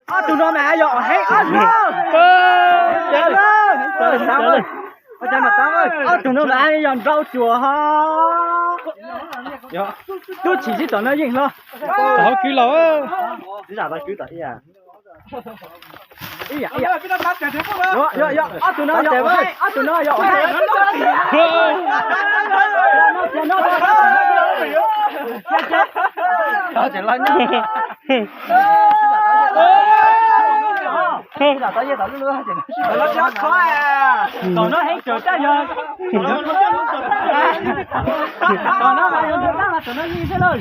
Ob tug no mas yog heev ob tug. Ob tug no mas yog nrau cuag ho. Tub chim sib tom no yeej hlo. Tom hauv kwv los. Ob tug no yog, ob tug no yog. Tom no heev kawg, tom no mas yog tom no yeej thiab lawm.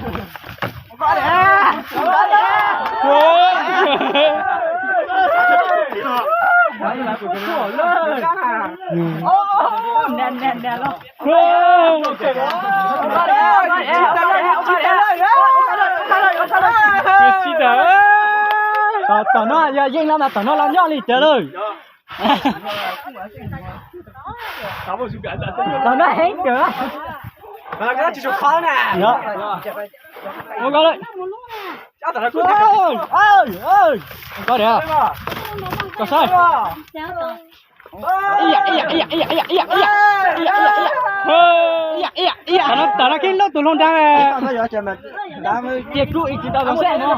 Tom no yog yeej no mas tom no los nyob li cas lawm. Tom no heev kawg. Ua koj lawm. Koj saib. Tom no kib lub tus hluas nraug. Ces kuj ib tsis tau tau seb no.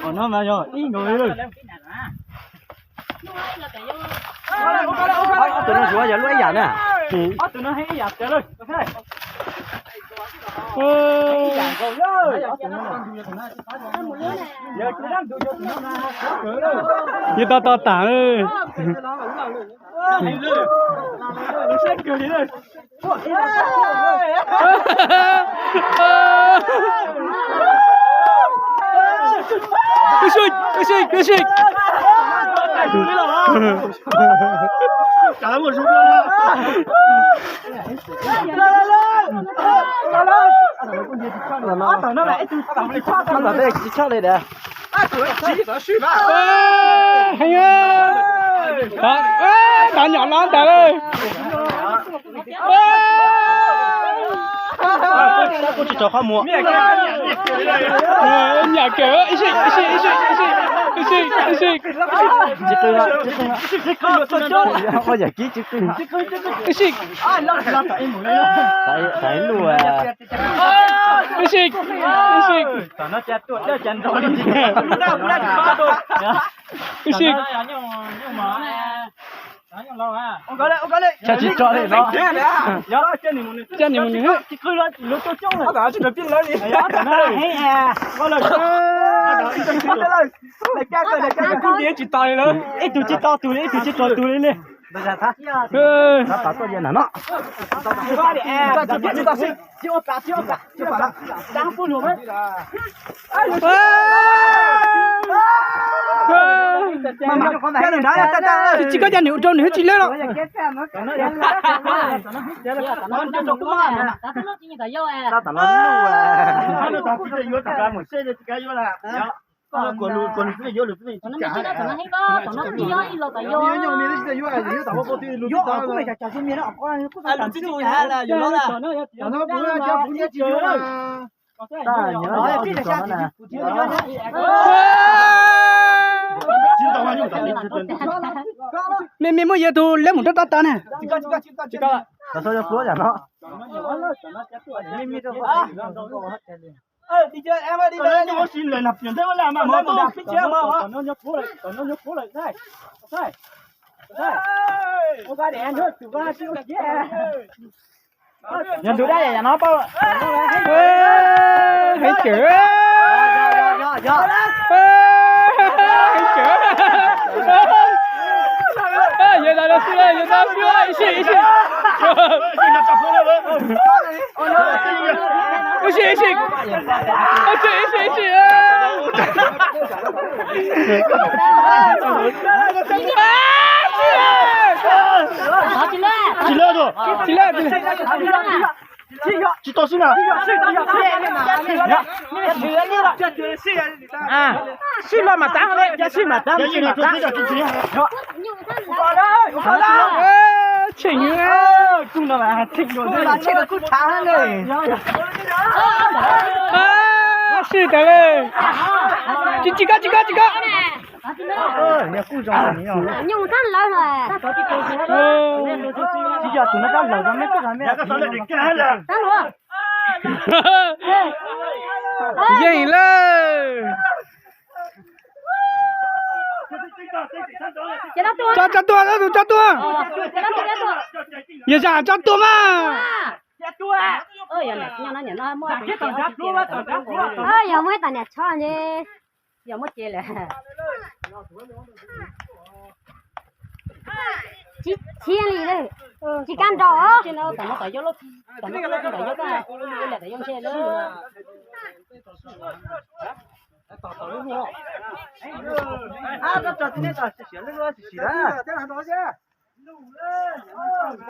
Tom no mas yog ib nkaus li. Ob tug no tsuas yog lub ib yam na. Ob tug no heev ib yam tiag lawm. Yeej tau tau tas. Ib sij, ib sij, ib sij. Heev, tav nyom no ntag. Nyam kawg, ib sij, ib sij, ib sij, ib sij, ib sij, ib sij. Ib sij, ib sij, ib sij. Ib sij. Tsis tso li no. Coj nws mus nws. Tsis tos li lawm. Ib tug tsis tau tus li, ib tug tsis tau tus li li. Tsis koj coj nws ua rau nws tsis lawm los. Me me muab yawg tus leb mus rau tab tod na. Yog tus dab yam no pab. Heev kawg. Heev kawg. Yog tas los xwb, yog tas xwb, ib sij, ib sij. Ib sij, ib sij. Ib sij, ib sij, ib sij. Tsis lawm, tsis lawm. Tsis tau xwb na. Sib los mas tab, sib mas tab, sib mas tab. Tshem, kuv no tshem kuv kuj tshav le. Sib tas le. Tsis, tsis koj, tsis koj, tsis koj. Nyoo thab lawv lawm. Tsis yog tus no kab lawm, yeej lawm. Tso, tso tua, tus tso tua. Yog zam tso tua mas. Yog muaj ib tag niam tsho ntshe yog muaj ce lawm. Tsis thiaj li, tsis kab nrog.